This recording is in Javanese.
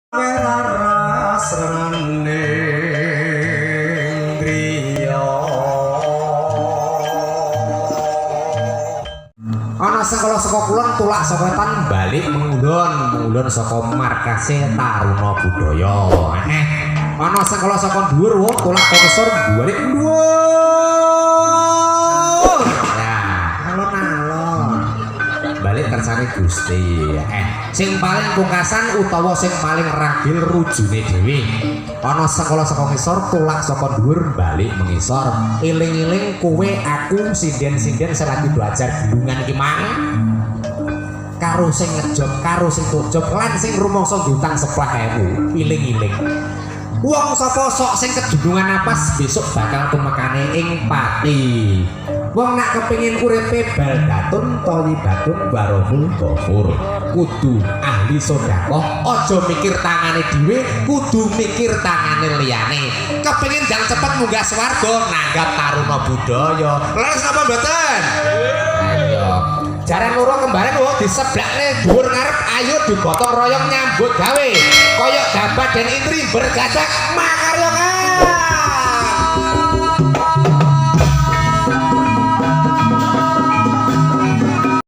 Raras rening griya. Ana sengkala saka kulon tulak saka wetan balik mengulon, mengulon saka markase Taruna Budaya. Ana sengkala saka dhuwur wong tulak saka ngisor balik dhuwur. Ya, alon-alon. Balik kersane Gusti. Sing paling pungkasan utawa sing paling ragil rujune dhewe. Ana sengkala saka ngisor tulak saka dhuwur balik mengisor. Eling-eling kowe aku sinden-sinden sing lagi belajar gelungan iki mang. Karo sing ngejob, karo sing tujob lan sing rumangsa diutang 10.000. Eling-eling. Wong sapa sok sing kedunungan napas besok bakal tumekane ing pati. Wong nak kepengin uripe baldatun thayyibatun warahul ghafur. Kudu ahli sedekah, aja mikir tangane dhewe, kudu mikir tangane liyane. Kepengin ndang cepet munggah swarga, nanggap Taruna Budaya. Leres napa mboten? Ayo. Jaran loro kembaran wong diseblakne dhuwur ngarep, ayo digotong royong nyambut gawe. Kaya Gabah dan Indri bergajak makarya.